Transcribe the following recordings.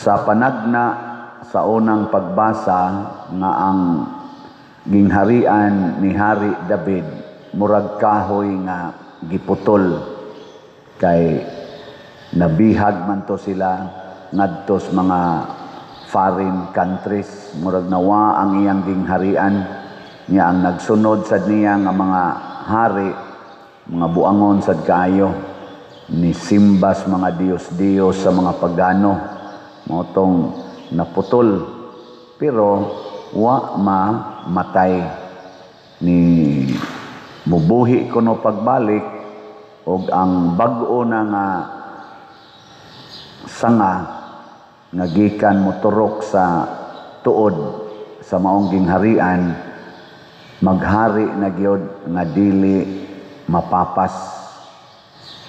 Sa panagna sa unang pagbasa nga ang gingharian ni Hari David murag kahoy nga giputol kay nabihag man to sila ngadto sa mga foreign countries, murag nawa ang iyang gingharian niya. Ang nagsunod sad niya nga mga hari, mga buangon sad kaayo, ni simbas mga diyos-diyos sa mga pagano, mao tong naputol, pero wa mamatay, ni mubuhi kuno pagbalik, og ang bag-o na nga sanga nga gikan moturok sa tuod sa maong gingharian, maghari na gyud nga dili mapapas.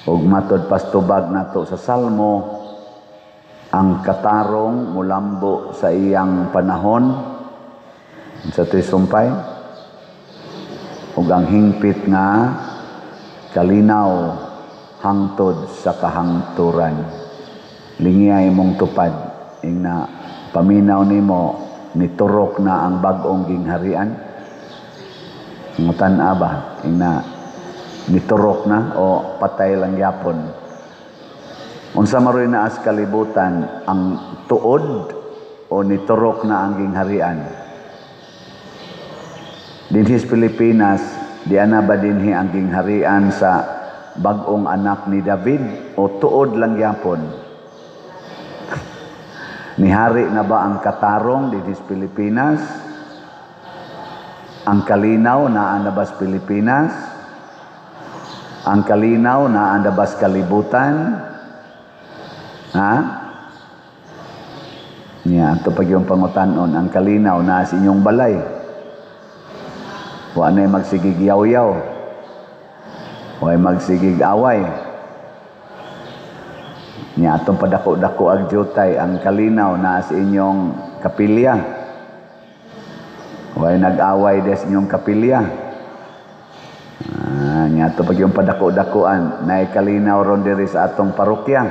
Ug matod pastubag nato sa Salmo, ang katarong mulambo sa iyang panahon sa to'y sumpay, ug ang hingpit nga kalinaw hangtod sa kahangturan. Lingiyay mong tupad ingna paminaw nimo, niturok na ang bag-ong gingharian. Ngutan ba ingna niturok na o patay lang gyapon? Unsa maroy naa sa kalibutan, ang tuod o niturok na ang gingharian? Dinhi sa Pilipinas, di ana ba dinhi ang gingharian sa bag-ong anak ni David o tuod lang gyapon? Nihari na ba ang katarong dinhi sa Pilipinas? Ang kalinaw naa na ba sa Pilipinas? Ang kalinaw naa na ba sa kalibutan? Ha? Nya, ato pag yung pangutanon, ang kalinaw naa sa inyong balay? Wa na'y magsigig yaw-yaw. Wa magsigig away. Nya, atong padako-dako ag jutay, ang kalinaw naa sa inyong kapilya? Wa nag-away des inyong kapilya? Ah, nya ato pag yung padako-dakoan, naay kalinaw ron diri sa atong parokya?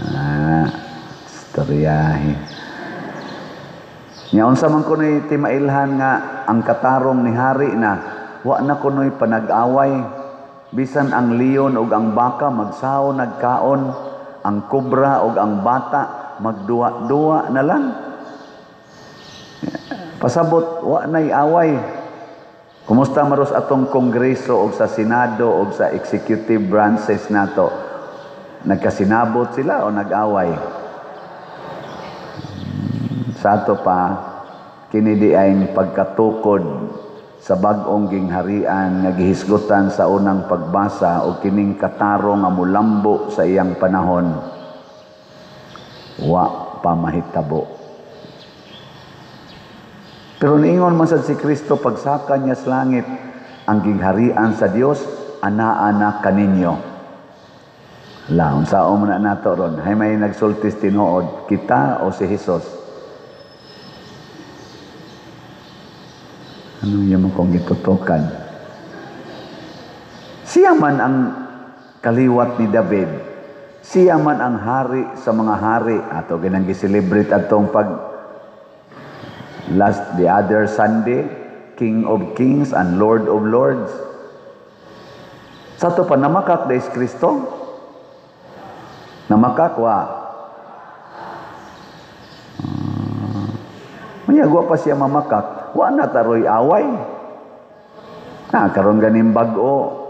Ah, istoryahe. Nya unsa man kuno'y timailhan nga ang katarong ni hari na, wa na kuno'y panag-away. Bisan ang leon ug ang baka magsaw nagkaon, ang kobra ug ang bata magduwa-duwa na lang. Pasabot wa na'y away. Kumusta maros atong kongreso og sa senado og sa executive branches nato? Nagkasinabot sila o nag-away? Sa ato pa, kini di ay pagkatukod sa bag-ong gingharian nga gihisgutan sa unang pagbasa o kining katarong nga mulambo sa iyang panahon, wa pa mahitabo. Pero niingon man sad si Kristo pagsaka niya sa langit, ang gingharian sa Dios anaa na kaninyo. La, unsaon man na nato ron? Hay may nagsultis tinuod, kita o si Jesus? Ano yung kong gitutukan? Siya man ang kaliwat ni David. Siya man ang hari sa mga hari. Ato ginang gi-celebrate atong pag last the other Sunday, King of Kings and Lord of Lords. Sa ato pa, namakak da is Kristo? Namakak wa? Mayagwa pa siya mamakak. Wa na taroy away. Na karon ganing bag-o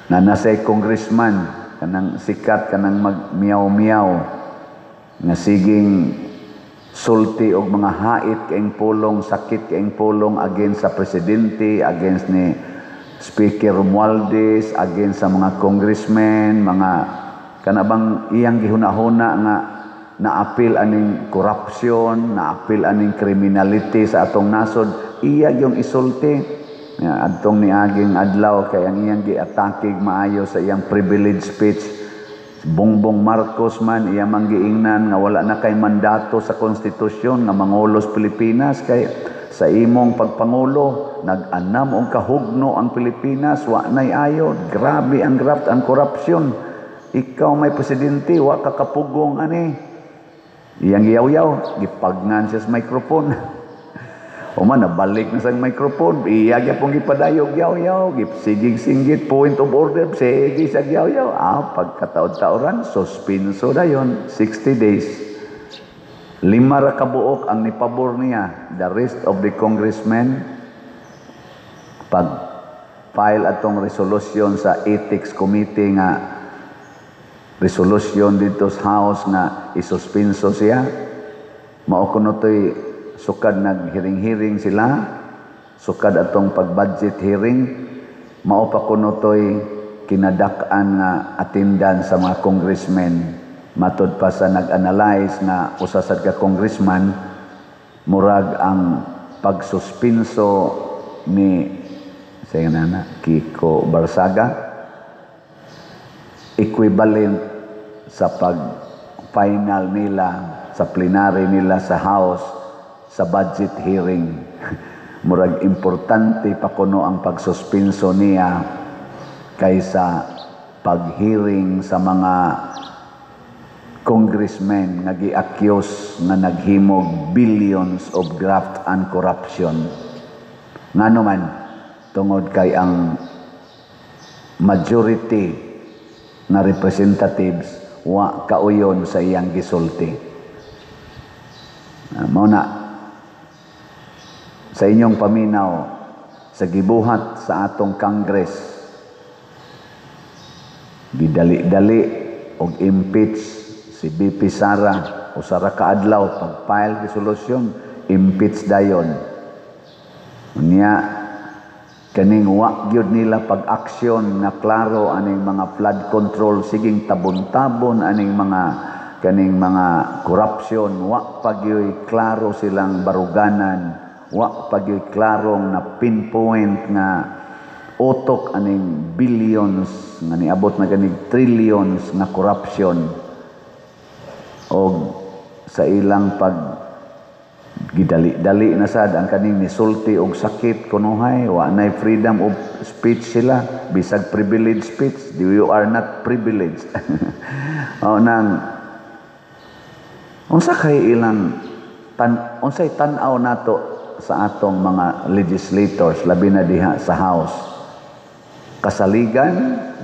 na nasay congressman kanang sikat kanang magmiyaw-miyaw nga siging sulti og mga hait kaing pulong, sakit kaing pulong against sa presidente, against ni Speaker Romualdez, against sa mga congressmen, mga kanabang iyang gihuna-huna nga naapil aning corruption, naapil aning criminality sa atong nasod, iya yung isulti. Ya, adtong niaging adlaw kay ang iyang giatakig maayo sa iyang privilege speech. Bongbong Marcos man iya man giingnan nga wala na kay mandato sa konstitusyon nga mangulo sa Pilipinas kay sa imong pagpangulo nag-anam og kahugno ang Pilipinas, wa nay ayo, grabe ang graft, ang corruption. Ikaw may presidente, wa ka kapugong ani. Iyang giyaw-yaw, gipagngan siya sa microphone. Uma, nabalik na sa microphone, iya gyapon gipadayog yaw-yaw, sigig singgit, "Point of order," sige sa yaw-yaw. Ah, pagkataod-taoran, suspenso dayon, 60 days. Lima ra kabuok ang nipabor niya. The rest of the congressmen, pag file atong resolution sa ethics committee nga resolution dito sa House nga isuspenso siya, mao kuno to'y sukad naghearing-hearing sila, sukad atong pag-budget hearing, mao pa kuno to'y kinadak-an nga attendance sa mga congressmen. Matud pa sa nag-analyze nga usa sad ka congressman, murag ang pagsuspenso ni sa nana Kiko Barsaga equivalent sa pag final nila sa plenary nila sa House sa budget hearing. Murag importante pa kuno ang pagsuspenso niya kaysa pag-hearing sa mga congressmen nga gi-accuse nga naghimog billions of graft and corruption. Ngano man? Tungod kay ang majority nga representatives wa kauyon sa iyang gisulti. Mao na sa inyong paminaw sa gibuhat sa atong Congress, gidali-dali og impeach si VP Sara, usa ra ka adlaw pag-file resolution, impeach dayon. Unya kaning wa gyud nila pag-aksyon nga klaro aning mga flood control, siging tabon-tabon aning mga kaning mga corruption, wa pa gyud klaro silang baruganan, wa pa gyud klarong na pinpoint nga utok aning billions nga niabot na ganig trillions nga corruption. Og sa ilang pag gidali-dali na sad ang kaning nisulti og sakit kunuhay, wa nay freedom of speech sila, bisag privileged speech, you are not privileged. O nang unsa kay ilang unsay tan-aw nato sa atong mga legislators, labi na diha sa House? Kasaligan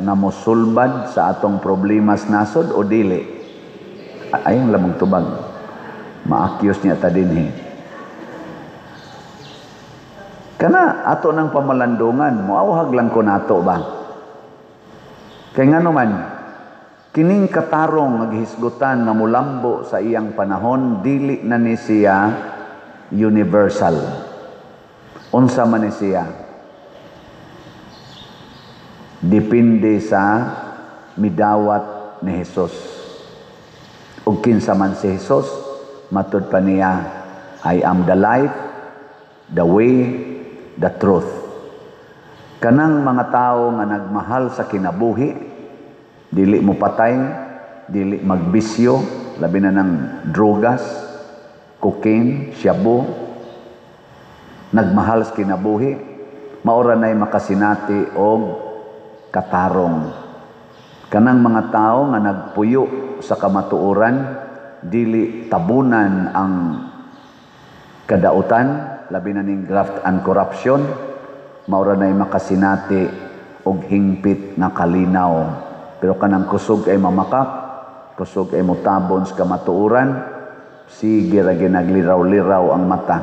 nga mosulbad sa atong problema sa nasod o dili? Ayaw lamang tubag, maakyos niya ta dinhi. Kana ato ng pamalandungan, moawhag lang ko nato ba? Kay ngano man, kining katarong nga gihisgutan nga mulambo sa iyang panahon, dili na ni siya universal. Unsa man ni siya? Depende sa midawat ni Jesus. Ug kinsa man si Jesus, matud pa niya, "I am the life, the way, the truth." Kanang mga tao nga nagmahal sa kinabuhi, dili mo patay, dili magbisyo, labi na ng drogas, cocaine, shabu, nagmahal sa kinabuhi, maora na'y makasinati og katarong. Kanang mga tao nga nagpuyo sa kamatuoran, dili tabunan ang kadautan, labi na ning graft and corruption, maura na'y makasinati og hingpit nga kalinaw. Pero kanang kusog ay mamakak, kusog ay mutabon sa kamatuoran, sige ra ginagliraw-liraw ang mata.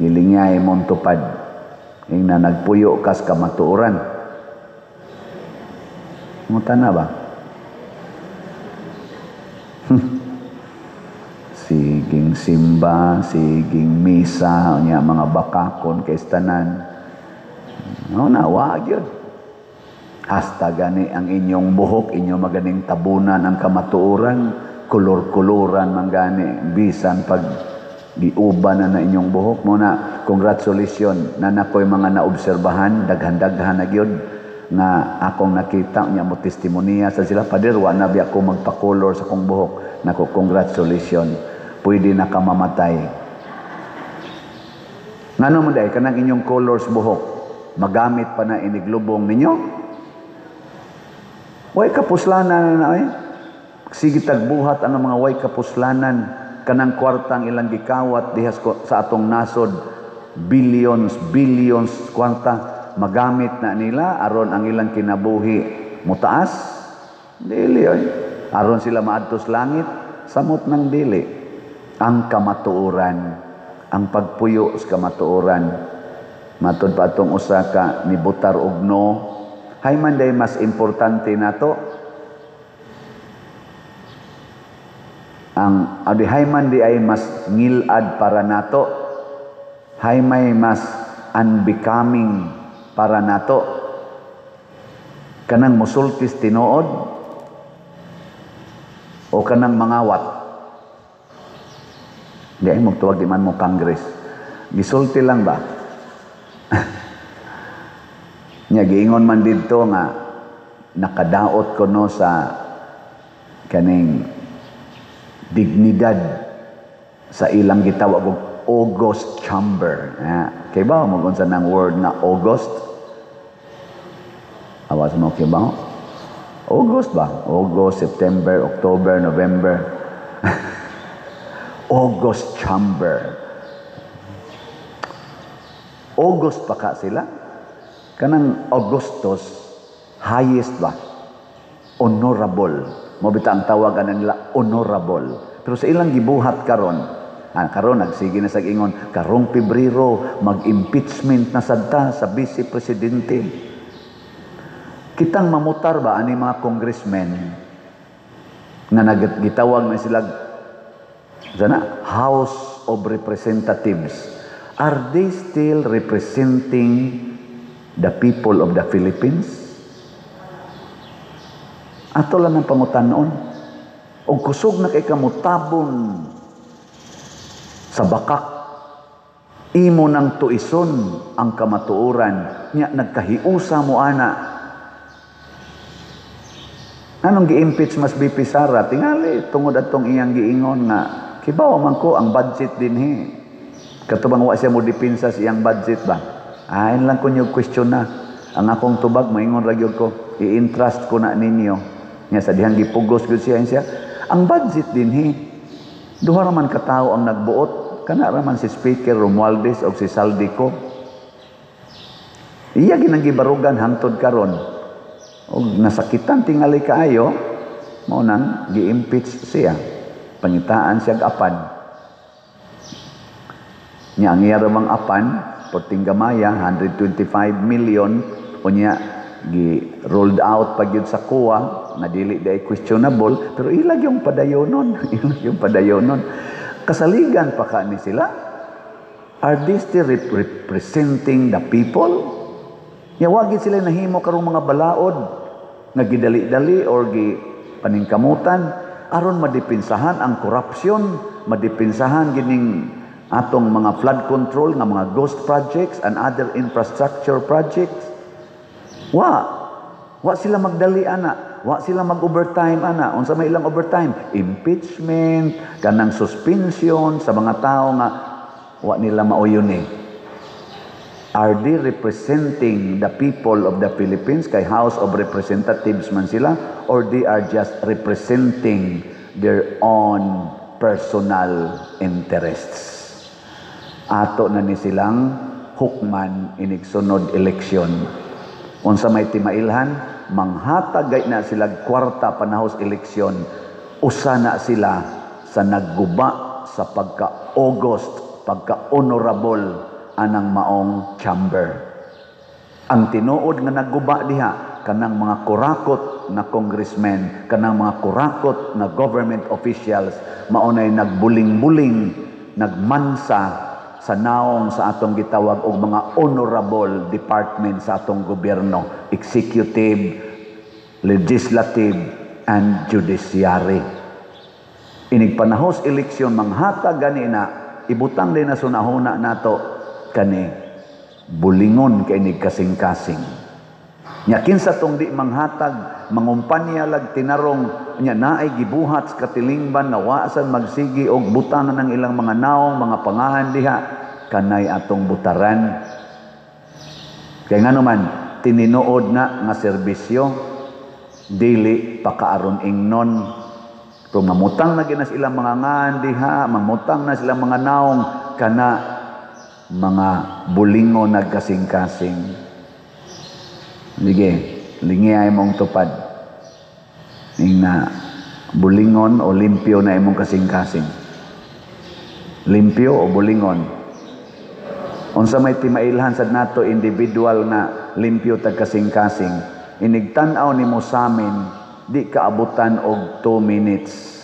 Gilingay mong tupad. Ingna nagpuyo kas kamatuoran. Muta na ba? Siging simba, siging misa, unya mga bakakon kay tanan. No na, wa gyud. Hasta gani ang inyong buhok, inyo maganing tabunan ang kamatuoran, kolor-koloran man gani bisan pag giuban na na inyong buhok mo na. Congratulations na nakoy mga naobserbahan, daghan-daghan na gyud nga akong nakita niya mo testimonya sa sila, "Pader, wa na biya ko magpa-color sa akong buhok." Nako, congratulations, pwede na ka mamatay. Ngano man dai kanang inyong colors buhok magamit pa na iniglubong ninyo? Way kapuslanan na eh. Sige tagbuhat ang mga way kapuslanan, kanang kwartang ilang gikawat diha sa atong nasod, billions, billions kwarta magamit na nila aron ang ilang kinabuhi mutaas? Dili oy. Aron sila maadtos langit? Samot ng dili. Ang kamatuoran, ang pagpuyo sa kamatuoran, matud pa atong usa ka nibutar og no, hay man day mas importante nato ang adi, hay man di ay mas ngilad para nato, hay may mas unbecoming para nato, kanang musultis tinuod o kanang mangawat? Di ay magtuwag, di man mo Congress, gisulti lang ba nya? Giingon man didto nga nakadaot kuno sa kaning dignidad sa ilang gitawag og August Chamber. Ha, kay ba mo unsa nang word nga August? Awas mo kay ba? August ba? August, September, October, November. August Chamber. August pa ka sila? Kanang Augustus, highest ba? Honorable. Mao bita ang tawagan nila, honorable. Pero sa ilang gibuhat karon, karon nagsige na sa ingon karong Pebrero mag-impeachment na sadta sa vice presidente. Kitang mamutar ba ani mga congressmen nga nagitawag na sila sana House of Representatives? Are they still representing the people of the Philippines? Ato lang ang pangutanon. Og kusog na kay kamutabon sa bakak, imo nang tuison ang kamatuoran nya nagkahiusa mo ana. Anong gi-impeach mas BP Sara? Tingali tungod atong iyang giingon nga kibaw man ko ang budget dinhi. Katubang wa siya mo depensa sa iyang budget ba? Ayon lang ko niyo question na. Ang akong tubag, maingon ra gyud ko, i-entrust ko na ninyo. Nya sa dihang gipugos gyud siya siya. Ang budget dinhi, duha ra man ka tawo ang nagbuot, kana ra man si Speaker Romualdez og si Zaldy Co. Iya ginang gibarugan hangtod karon. Og nasakitan tingali kaayo, mao nang gi-impeach siya. Pangitaan siya apan. Nya ang iya ramang apan, perting gamaya, 125 million, unya gi rolled out pa gyud sa COA nga dili day questionable, pero ilag yung padayonon, ilag yung padayonon. Kasaligan pa ka ni sila. Are they still representing the people? Nya wagi sila nahimo karong mga balaod nga gidali-dali or gi paningkamutan aron madipinsahan ang korupsyon, madipinsahan gining atong mga flood control nga mga ghost projects and other infrastructure projects. Wa sila magdali ana, wa sila mag-overtime ana. Unsa may ilang overtime? Impeachment, kanang suspension sa mga tao nga wa nila maoyon eh. Are they representing the people of the Philippines? Kay House of Representatives man sila, or they are just representing their own personal interests? Ato na ni silang hukman inig sunod eleksyon. Unsa may timailhan, manghatag gay na sila kwarta panahos eleksyon, usa na sila sa nagguba sa pagka-august, pagka-honorable anang maong chamber. Ang tinuod nga nagguba diha, kanang mga kurakot na congressmen, kanang mga kurakot na government officials, maunay nagbuling-buling, nagmansa sa naong sa atong gitawag og mga honorable department sa atong gobyerno, executive, legislative, and judiciary. Inig panahos eleksyon, manghatag gani na, ibutang din na sunahuna nato kani bulingon kay nig kasing-kasing. Nya kinsa tong di manghatag, mangumpanya lag tinarong, nya naay gibuhat sa katilingban nga waasan magsigi og butangan ng ilang mga naong, mga pangahan diha, kanay atong butaran. Kay ngano man, tininuod na nga serbisyo. Dili pakaaron ingnon. Pero mamutang na ginas ilang mga ngan diha, mamutang na silang mga naong kana mga bulingon nagkasing-kasing. Sige, lingi ay mong tupad. Ing na bulingon o limpyo na imong kasing-kasing. Limpyo o bulingon? Unsa may timailhan sad nato individual na limpyo tag kasing-kasing? Inig tan-aw nimo samin, di kaabutan og 2 minutes.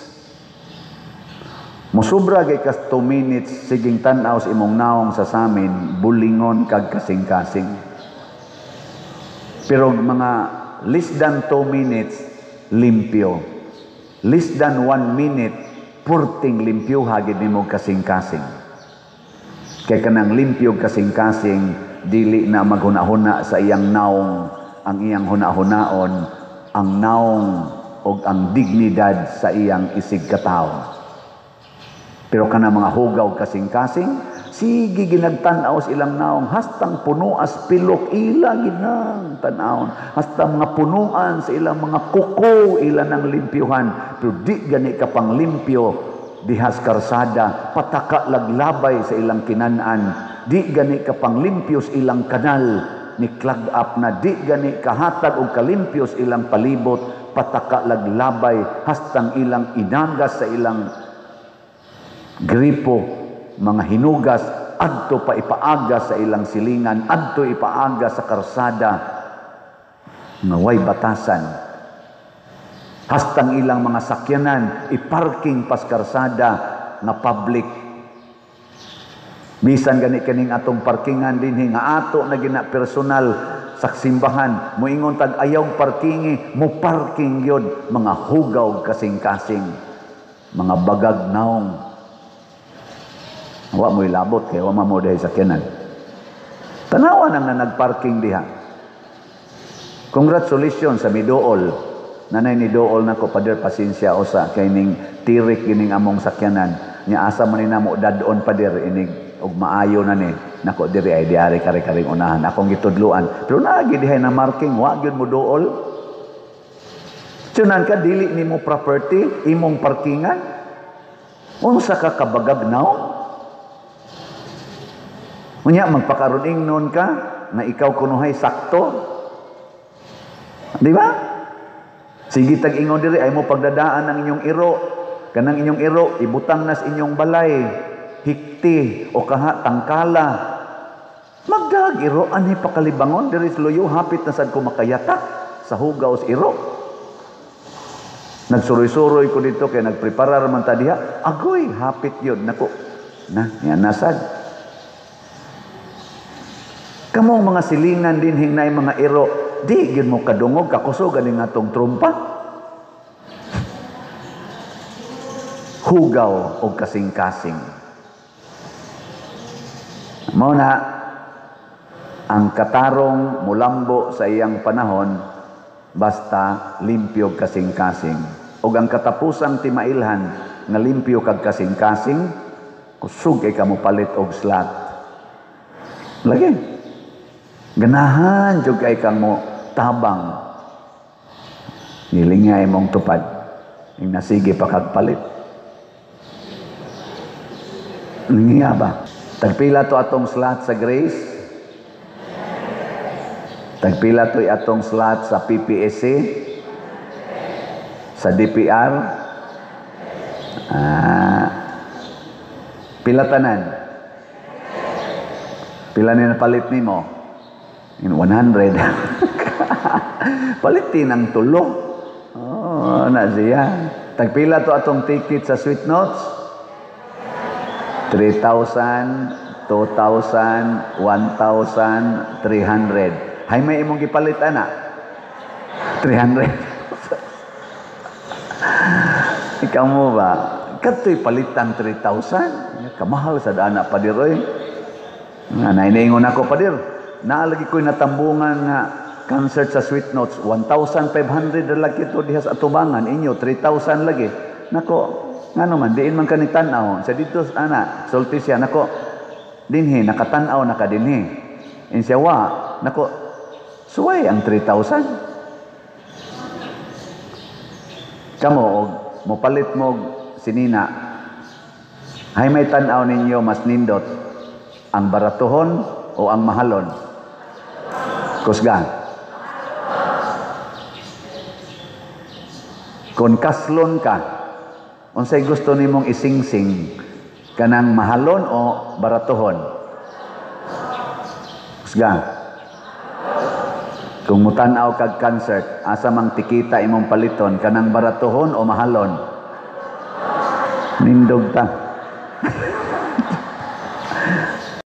Musubra gay kas 2 minutes siging tan-aw sa imong naong sa samin, bulingon kag kasing-kasing. Pero mga less than 2 minutes, limpyo. Less than 1 minute, purting limpyo hagid nimo kasing-kasing. Kay kanang limpyo kasing-kasing, dili na maghuna-huna sa iyang naong, ang iyang huna-hunaon, ang naong og ang dignidad sa iyang isig katawo. Pero kana mga hugaw kasing-kasing, sige ginagtan-aw sa ilang naong hastang punuas pilok ila ginang tan-awon, hasta mga punuan sa ilang mga kuko ila nang limpyuhan, pero di gani ka pang limpyo dihas karsada, pataka laglabay sa ilang kinan-an, di gani ka pang limpyo sa ilang kanal ni clog up na, di gani kahatag og kalimpyo sa ilang palibot, pataka laglabay hastang ilang inagas sa ilang gripo, mga hinugas, adto pa ipaaga sa ilang silingan, adto ipaaga sa karsada nga way batasan, hastang ilang mga sakyanan iparking pas karsada nga public. Bisan gani kining atong parkingan dinhi nga ato na gina personal sa simbahan, moingon tag ayaw parkingi, mo parking yun mga hugaw kasing-kasing, mga bagag naong. Wa mo'y labot kay wa mo dahil sakyanan. Tanawa nang na nagparking diha. Congratulations sa midool. Nanay ni dool nako, "Pader, pasensya usa kay ning tirik gining among sakyanan. Nya asa man ni namo dadon, pader, inig og maayo na ni." Nako, diri ay diari kare karing unahan akong gitudluan. Pero naagi dihay na marking, wa gyud mo dool. Tsunan ka dili nimo property imong parkingan. Unsa ka kabagag naong? Unya magpakaron ingnon ka na ikaw kunuhay sakto. Di ba? Sige tag ingon diri ay mo pagdadaan ang inyong iro. Kanang inyong iro ibutang nas inyong balay, hikti o kaha tangkala. Magdag iro anhi pakalibangon diri sa luyo, hapit na sad ko makayatak sa hugaw sa iro. Nagsuroy-suroy ko dito kay nagpreparar man ta diha. Agoy, hapit yun. Nako, na, yan nasad. Kamong mga silingan din hingnay mga iro, di gid mo kadungog kakusog ani ngatong trumpa. Hugaw og kasing-kasing. Mao na ang katarong mulambo sa iyang panahon basta limpyo kasing-kasing. Og ang katapusang timailhan nga limpyo kag kasing-kasing, kusog kay kamo palit og slot. Lagi. Ganahan jud kay kang mo tabang. Nilingay mong tupad. Ing nasige pa kag palit. Nga ba? Tagpila to atong slot sa Grace? Tagpila to atong slot sa PPSC? Sa DPR? Pila tanan? Pila ni napalit nimo? In 100. Palitin ang tulo. Oh, na siya. Tagpila to atong ticket sa Sweet Notes? 3,000, 2,000, 1,300. Hay may imong gipalit ana? 300. Ikaw mo ba? Kadto'y palitan 3,000. Kamahal sa dana, pader oy. Nga nainaingon ako, "Pader, naalagi ko'y natambungan nga concert sa Sweet Notes, 1,500 na lagi ito diha sa atubangan, inyo 3,000 lagi." Nako, ngano man, diin man ka ni tan-aw. Sa dito, ana, sulti siya, nako, dinhi, nakatan-aw na ka dinhi. In siya, wa, nako, suway ang 3,000. Kamo og mopalit mo sinina, hay may tan-aw ninyo mas nindot, ang baratuhon o ang mahalon? Kusga. Kung kaslon ka, unsay gusto nimong isingsing, kanang mahalon o baratuhon? Kusga. Kung mutan-aw kag concert, asa mang tikita imong paliton, kanang baratuhon o mahalon? Nindog ta.